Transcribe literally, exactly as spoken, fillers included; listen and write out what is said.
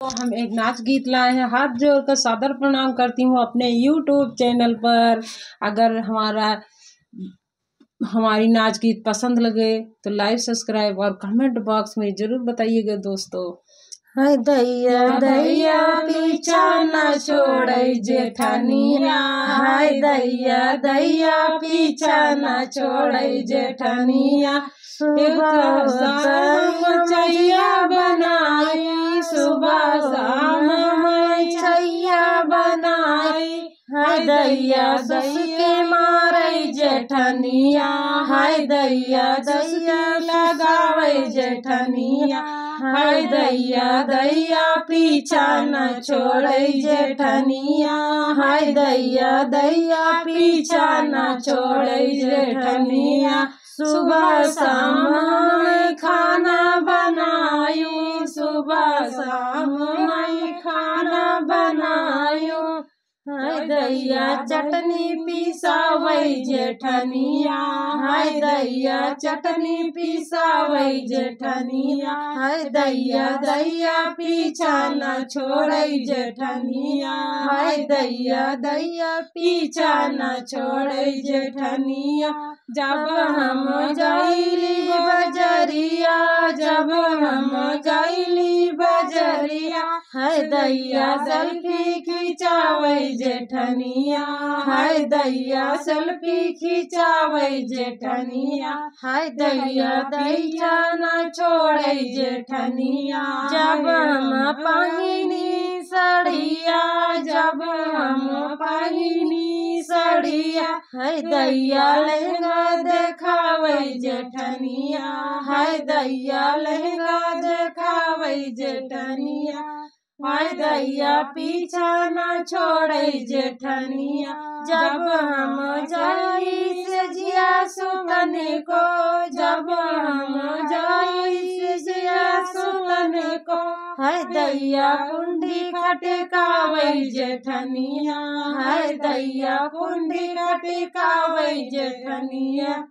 हम एक नाच गीत लाए हैं। हाथ जोड़कर सादर प्रणाम करती हूँ अपने YouTube चैनल पर। अगर हमारा, हमारी नाच गीत पसंद लगे तो लाइक, सब्सक्राइब और कमेंट बॉक्स में जरूर बताइएगा दोस्तों। हाय दैया, दैया, पीछा ना छोड़ै जेठनिया। हाय दैया, दैया, पीछा ना छोड़ै जेठनिया। सुबह शाम चैया बनाई, सुबह शाम चैया बनाई। हाय दैया, सुसुकी मारै जेठनिया। हाय दैया, सुसुकी लगावै जेठनिया। हाय दैया, दैया, पीछा न छोड़ै जेठनिया। हाय दैया, दैया, पीछा न छोड़ै जेठनिया। सुबह शाम मैं खाना बनाई, सुबह शाम मैं खाना बनाई। हाय दैया, चटनी पिसावै जेठनिया। हाय दैया, चटनी पिसावै जेठनिया। हाय दैया, दैया, पीछा न छोड़ै जेठनिया। हाय दैया, दैया, पीछा न छोड़ै जेठनिया। जब हम जाइली बजरिया, जब हम जाइली बजरिया, हाय दैया, सेल्फी खिंचावै जेठनिया। हाय दैया, सेल्फी खिंचावै जेठनिया। हाय दैया, दैया, ना छोड़ै जेठनिया। जब हम पहिनी सड़िया, जब हम पहिनी सड़िया, हाय दैया, लहंगा देखावै जेठनिया। हाय दैया, लहंगा देखावै जेठनिया। हाय दैया, पीछा ना छोड़ै जेठनिया। जब हम जाई सजिया सुतन को, जब हम जाई सजिया सुतन को, हाय दैया, कुंडी खटकावै जेठनिया। हाय दैया, कुंडी खटकावै जेठनिया।